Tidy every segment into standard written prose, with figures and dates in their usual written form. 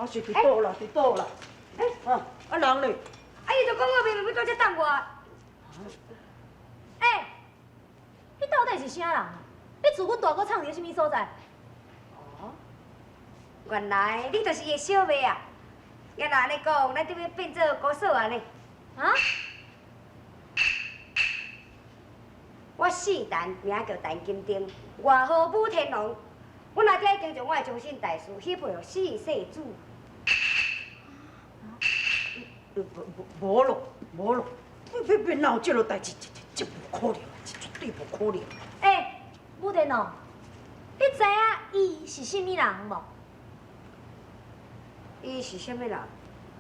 啊是佇佗啦，佇佗啦？欸，啊啊人咧？啊伊就講我明明欲佇遮等我。欸，你到底是啥人？你厝阮大哥藏佇啥物所在？哦，原來你就是伊的小妹啊！欲若按呢講，咱得欲變做姑嫂按呢。啊？我姓陳，名叫陳金丁，外號武天王。阮阿爹已經將我的終身大事許配予四世祖。無無咯，無咯，欲欲欲哪有這落代誌？這這這無可能，這絕對無可能。欸，武天王，你知影伊是啥物人無？伊是啥物人？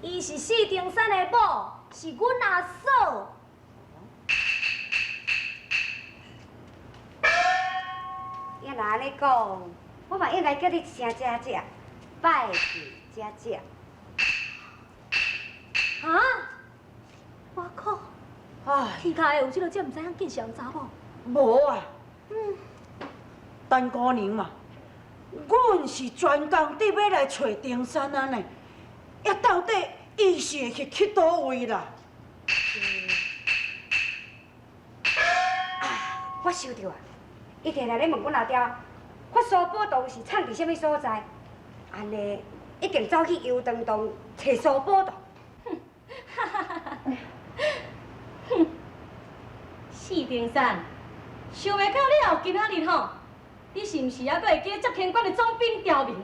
伊是四重山的某，是阮阿嫂。欲若按呢講，我嘛應該叫你一聲姐姐，拜見姐姐。啊！我靠！唉，天跤下有這落這毋知影見笑的查某。無啊。陳姑娘嘛，阮是專工佇欲來揣丁山啊呢，啊到底伊是會去去佗位啦？啊，我想著啊，伊摕來咧問阮阿爹，我蘇寶洞是藏佇啥物所在？按呢，一定走去油燈洞揣蘇寶洞。哈哈哈哈！哼，四重山，想袂到了後今仔日吼，你是毋是猶閣會記接天關的總兵刁民？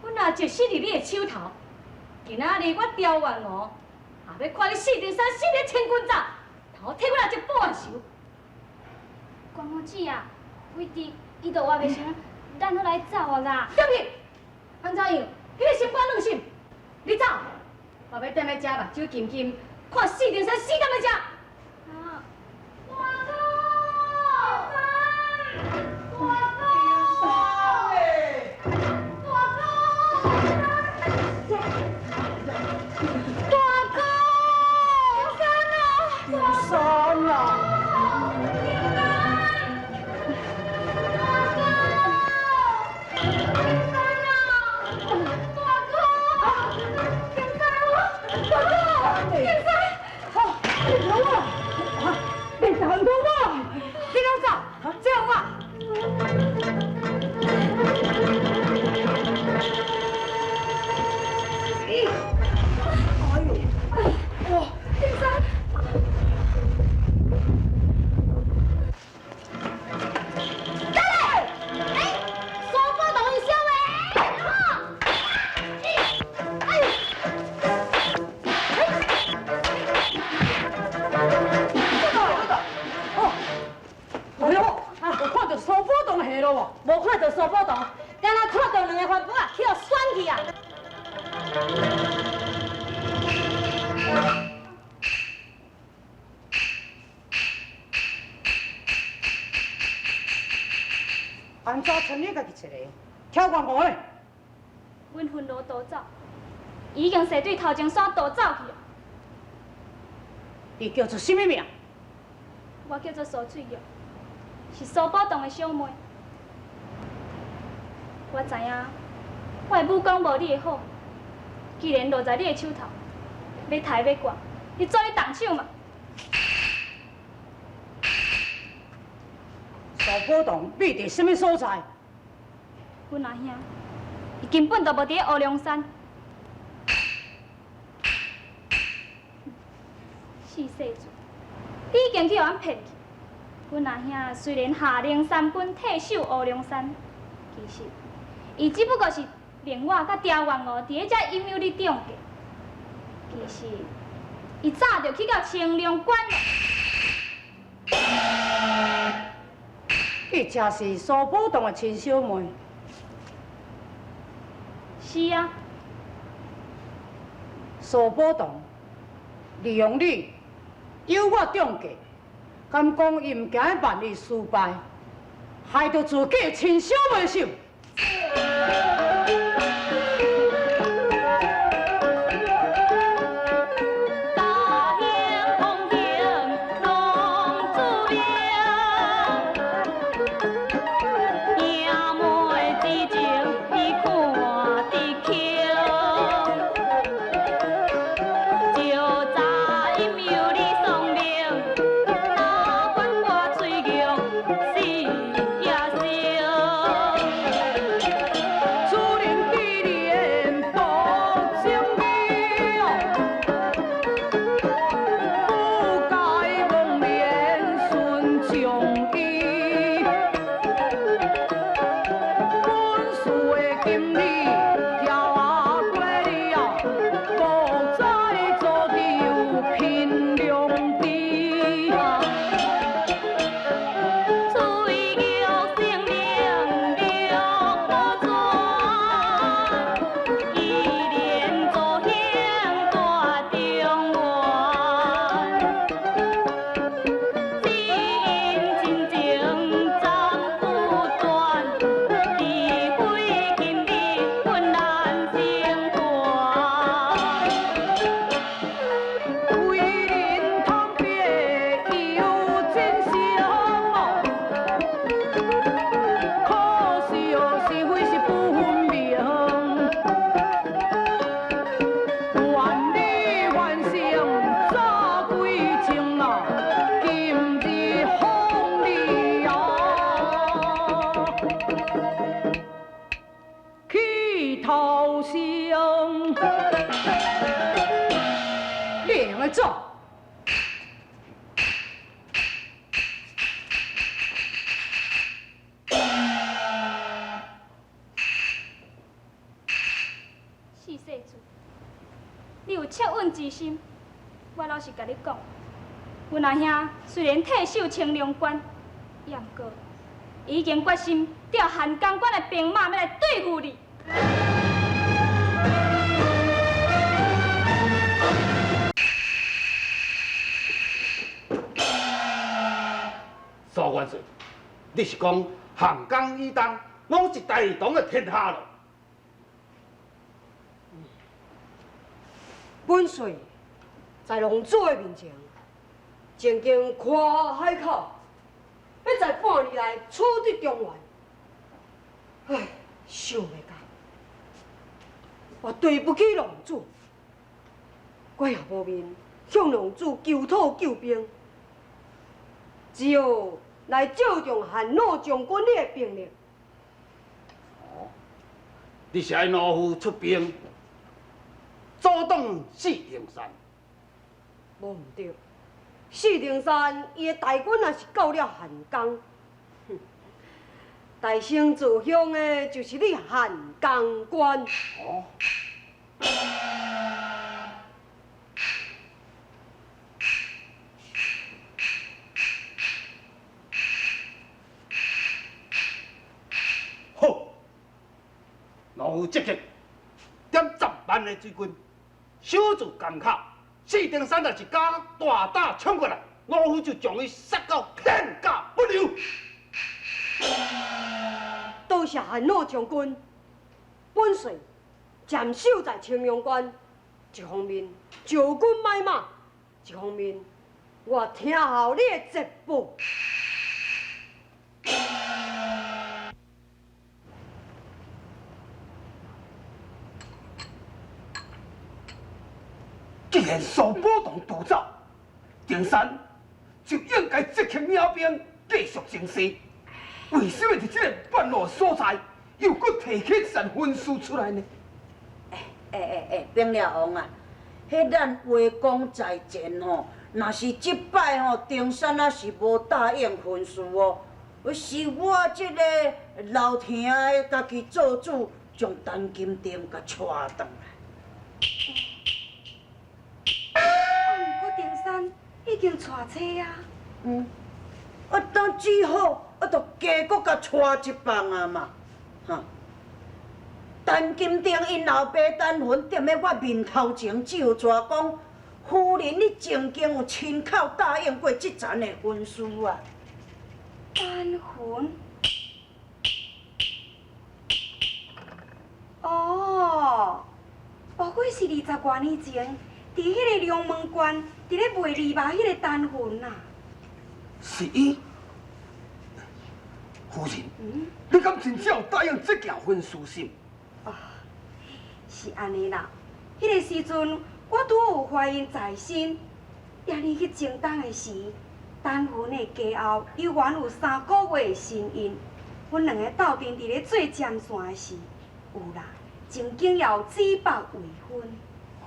阮若就死佇你的手頭，今仔日我刁元吳也欲看你四重山死咧千鈞紮，頭替阮阿叔報完仇。關公姊啊，偉弟伊都活袂成，咱好來走啊啦！對不起，按怎樣？你的心肝軟心，你走，我欲踮咧遮目睭金金，看四重山死踮咧遮。啊！大哥，大哥，大哥，大哥，山啊！丁山啊！你等我，你攏走，這我。哎呦，哇！丁山，等下，欸，蘇寶洞伊小妹，哎呦！哎呦，有看著蘇寶洞的下落無？無看著蘇寶洞，敢若看著兩个番婆仔去予選去啊！按怎賰你家己一个？刁元吳咧？阮分路逃走，伊已經踅對頭前山逃走去啊！伊叫做啥物名？我叫做蘇翠玉，是蘇寶洞的小妹。我知影，我的武功無你的好，既然落在你的手頭，欲刣欲剮，你做你動手嘛。蘇寶洞秘佇啥物所在？阮阿兄，伊根本就無佇咧烏龍山。四世祖，你已經去予阮騙去。阮阿兄雖然下令三軍退守烏龍山，其實伊只不過是命我佮刁元吳佇咧遮引誘你中計。其實伊早就去到清涼關了。你真是蘇寶洞的親小妹。是啊。蘇寶洞利用你誘我中計，敢講伊毋驚萬一失敗，害著自己的親小妹手。大興風景攏注明，兄妹之情伊看得今日跳過了，各在做求憑良知。吹玉生命玉不全，一连做兴大中原。只因亲情斩不断，除非今日阮难成团。为人通别有真相哦，可惜哦是非是不分明。万里万城早归情啊，今日风里啊，去投生。你會用得做？四世祖，你有惻隱之心，我老實共你講，阮阿兄雖然退守青龍關，也毋過已經決心調漢江關的兵馬欲來對付你。蘇元帥，你是講漢江以東攏是大唐的天下咯？本帥在龍祖的面前，曾經誇海口，欲在半年內取得中原。唉，想袂到，我對不起龍祖，我也無面向龍祖求討救兵，只好來借用韓老將軍你的兵力。哦，你是愛農夫出兵阻擋四重山？無毋對，四重山伊的大軍若是到了漢江，哼，大聲自鄉的就是你漢江關。哦，好，農夫積極點10萬的水軍，守住江口。四重山若是敢大膽衝過來，老夫就將伊殺到片甲不留。多謝韓老將軍，本帥暫守在青龍關，一方面招軍買馬，一方面我聽候你的捷報。既然蘇寶同逃走，定山就應該即刻領兵繼續前進。為什麼佇這个半路所在，又閣提起一層婚事出來呢？欸，兵了王啊，彼咱話講在前吼，若是這擺吼，定山啊是無答應婚事哦，是我這个老聽的家己做主，將陳金定共帶轉來。啊，毋過定山已經娶妻啊。嗯，啊，當只好啊，就加閣共帶一放啊嘛，哈。陳金定𪜶老爸陳雲踮咧我面頭前咒蛇講，夫人你曾經有親口答應過這層的婚事啊。陳雲？哦，莫非是20外年前，佇彼个龍門關，佇咧賣籬笆彼个陳雲啊？是伊。夫人，你敢真正有答應這件婚事是？啊，是按呢啦。彼个時陣，我拄有懷孕在身，迤爾去征東的時，陳雲的家後猶原有3個月的身孕。阮兩个鬥陣佇咧做針線的時，有啦，曾經也有指腹為婚。哦，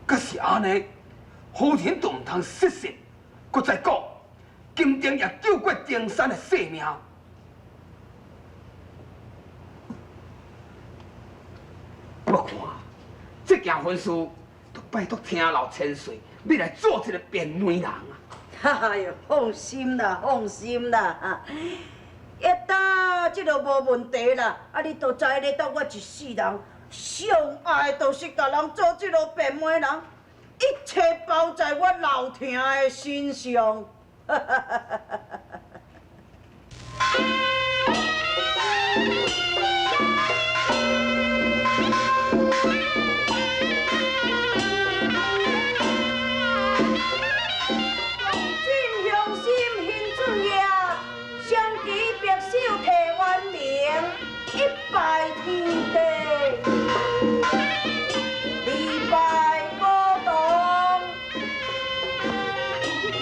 閣是按呢，夫人就毋通失信。閣再講，金定也救過定山的性命。件婚事，都拜託聽老千歲，欲來做這个辯媒人啊！哎喲，放心啦，放心啦，一搭這个無問題啦。啊，你都知咧，當我一世人上愛就是共人做這个辯媒人，一切包在我老聽的身上。一拜天地，二拜五堂，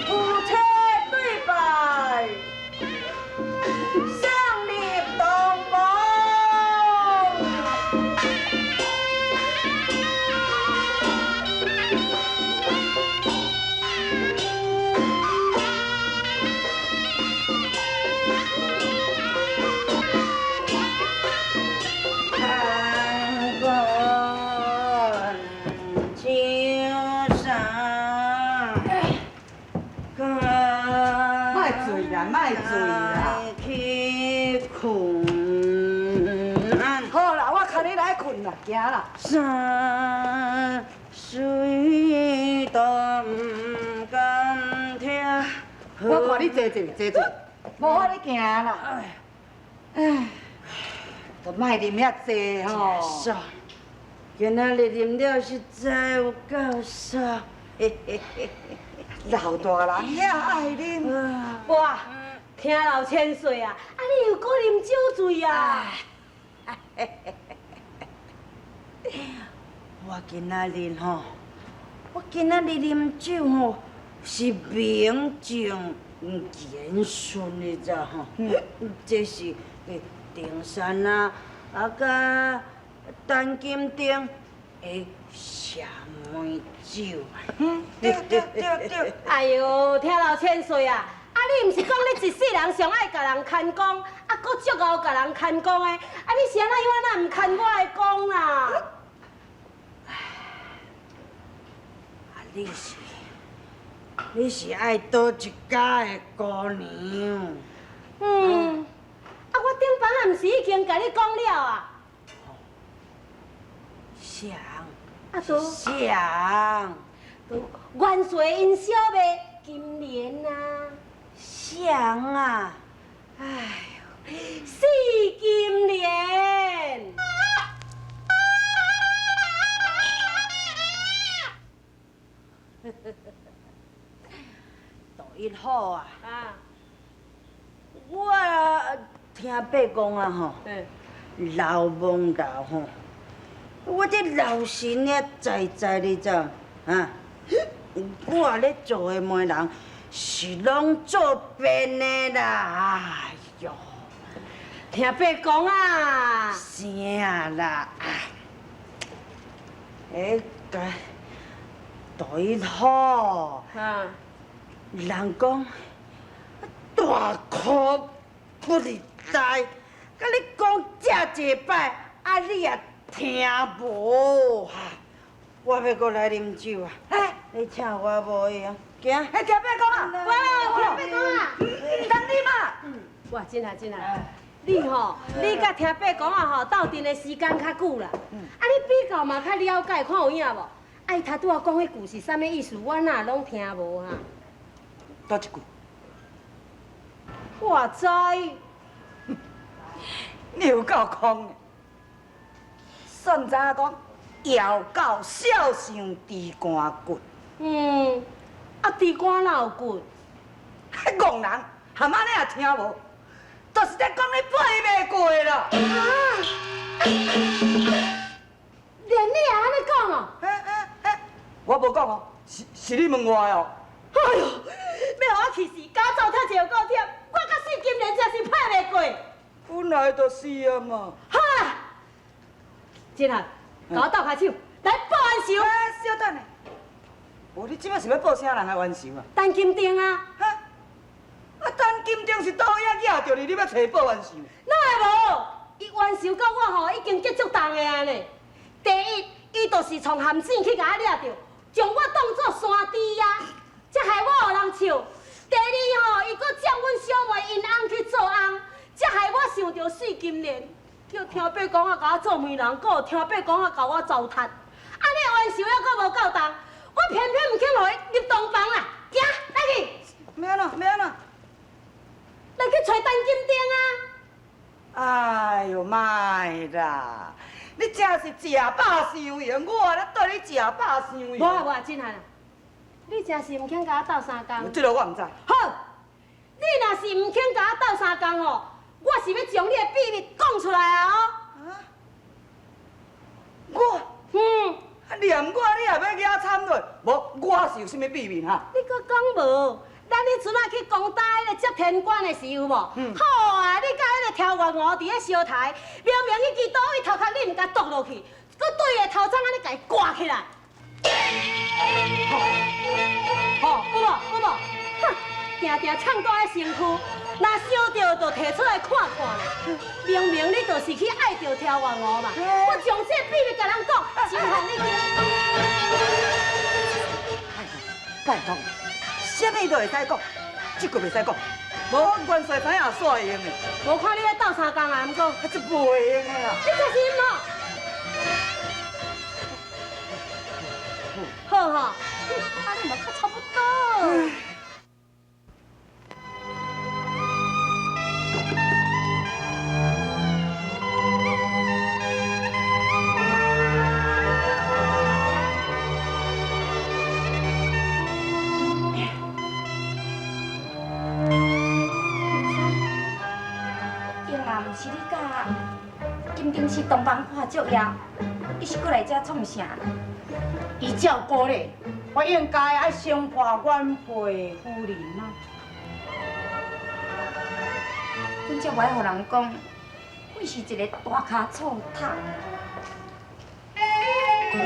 夫妻对拜，双立同房。好啦，我牽你來睏啦，行啦。山水都毋甘聽。我看你坐坐坐坐，無法你行啦。唉，都莫啉遐濟吼。爽，今仔日啉了實在有夠爽。老大人遐愛啉。哇，聽老千歲啊，啊你又閣啉酒醉啊？我今仔日吼，我今仔日啉酒吼，是名正言順的咋吼？這是登山啊，啊佮陳金定的邪門酒。對對對對。哎喲，聽老千歲啊！啊！你毋是講你一世人上愛共人牽講，啊，閣足𠢕共人牽講的，啊，你是按怎樣按怎毋牽我的講啦？啊，你是愛佗一家的姑娘？嗯，啊，我頂擺仔毋是已經共你講了啊？誰？啊，都誰？都元帥𪜶小妹金蓮啊！誰啊？哎喲，四金蓮。杜一好啊！啊！我聽伯講啊吼，老忘老吼，我這老神也在在你知？啊！我咧做的媒人。是攏做變的啦！哎喲，聽伯講啊！啥啦？哎，个对好，人講大可不離大，佮你講遮濟擺，啊你也聽無？我欲閣來啉酒啊！你請我無用。行，哎，聽伯講啊！喂，聽伯講啊！毋通啉啊！哇，真啊真啊！你吼，你佮聽伯講啊吼，鬥陣的時間較久啦。啊，你比較嘛較了解，看有影無？啊，伊頭拄仔講彼句是啥物意思？我哪攏聽無哈？佗一句？我知。你有夠空的，算知影講，枵狗笑上豬肝骨。嗯。啊，豬肝哪有骨？戇人，含按呢也聽無，就是咧講你背袂過啦。啊！連你也按呢講哦？我無講哦，是你問我的哦。哎喲，欲予我氣死，敢走忝一又閣忝，我佮四金蓮真是拍袂過。本來就是啊嘛。好啊，真啊，共我鬥跤手，來報冤仇。小等下。無，你這擺是欲報啥人的冤仇啊？陳金定啊！哈？啊，陳金定是倒影举著你，你欲揣報冤仇？哪會無？伊冤仇到我吼，已經結足重的啊呢。第一，伊就是創陷阱去共我掠著，將我當做山豬啊，才害我予人笑。第二吼，伊閣佔阮小妹𪜶翁去做翁，才害我想著水金蓮，叫聽伯公仔共我做媒人，閣予聽伯公仔共我糟蹋，按呢冤仇猶閣無夠重，我偏偏毋肯予伊入洞房啦！行，來去。欲按怎？欲按怎？來去揣陳金定啊！哎喲，莫啦！你真是食飽傷閒，我咧對你食飽傷閒。無啊無啊，真漢啊！你真是毋肯共我鬥相共。這个我毋知。好，你若是毋肯共我鬥相共吼，我是欲將你的秘密講出來啊！哦。我？嗯。連我你也欲惹慘落？無，我是有啥物秘密哈？你閣講無？咱彼陣仔去攻打彼個接天關的時有無？好啊！你佮彼個挑元吳佇咧相刣，明明彼支刀伊頭殼你毋共剁落去，閣對伊的頭鬃按呢共伊割起來。吼，有無？有無？哼，定定藏蹛咧身軀，若想著就提出來看看啦。明明你就是去愛著挑元吳嘛，我將這秘密共人講，真予你驚。拜託，啥物都會使講，這句袂使講。無元帥知影煞會用的。無看你咧鬥相共啊，毋過。這袂用的啦。你這是毋好？好吼，按呢嘛較差不多。是你佮金定是洞房花烛夜，伊是閣來遮創啥？依照古禮，我應該愛先破原配夫人啊。阮才袂愛予人講，阮是一個大跤醋頭。情。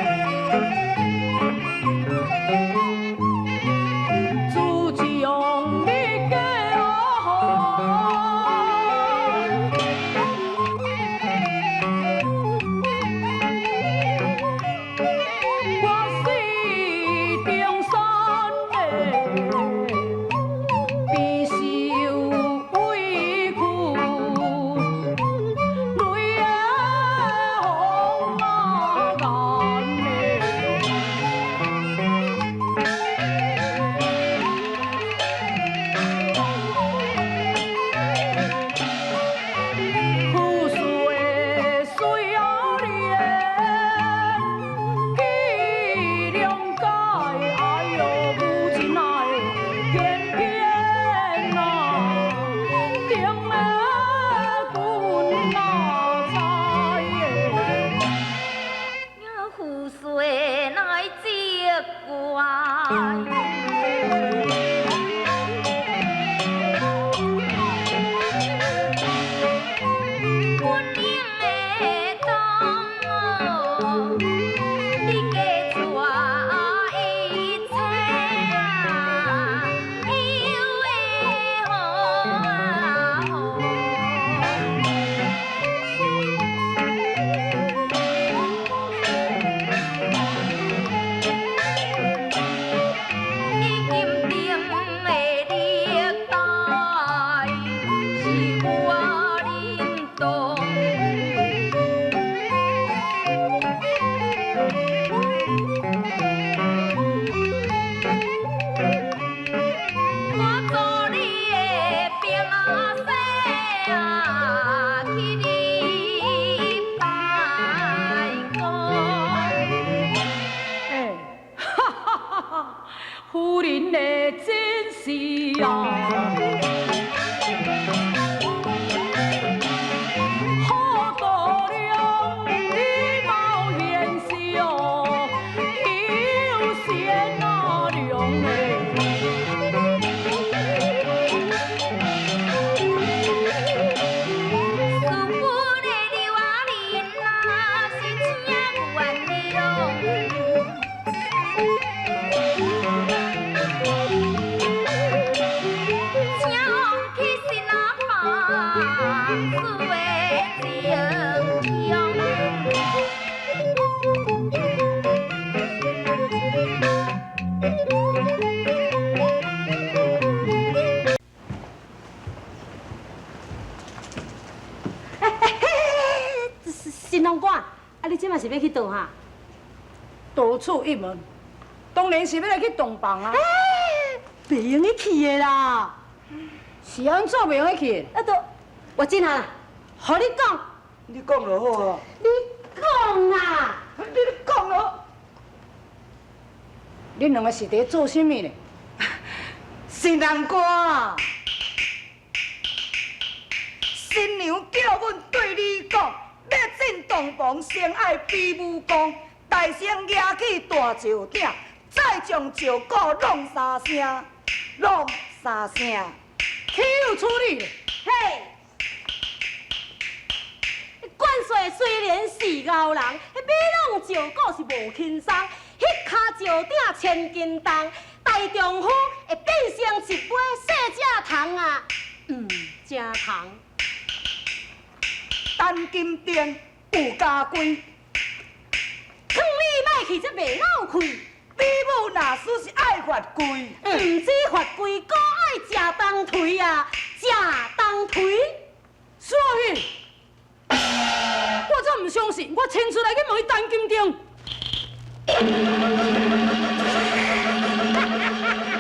总管，啊，你这马是欲去佗哈？到处一门，當然是欲來去洞房啊！袂用得去的啦。是按怎袂用得去？啊，都我真啊，予你講。你講就好啊。你講啊！你講咯。恁兩个是佇做啥物呢？新人歌。新娘叫阮對你講，欲進洞房先愛比武功，大聲舉起大石鼎，再將石鼓弄三聲，弄三聲。豈有此理！嘿，關帥雖然是𠢕人，欲弄石鼓是無輕鬆，彼跤石鼎千斤重，大丈夫會變成一尾細隻蟲啊，毋正蟲。陳金鈿有家規，勸你莫去這袂腦氣。比武若輸是愛罰跪，毋止罰跪，閣愛食當槌啊，食當槌。蘇玉，我才毋相信，我親自來去問伊陳金鈿。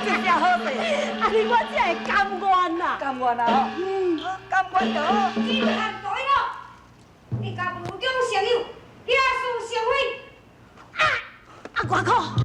這下好勢，按呢我才會甘願啦。甘願啊！嗯，甘願就好。金漢大佬，你共無中生有，惹是生非。啊！啊，外口。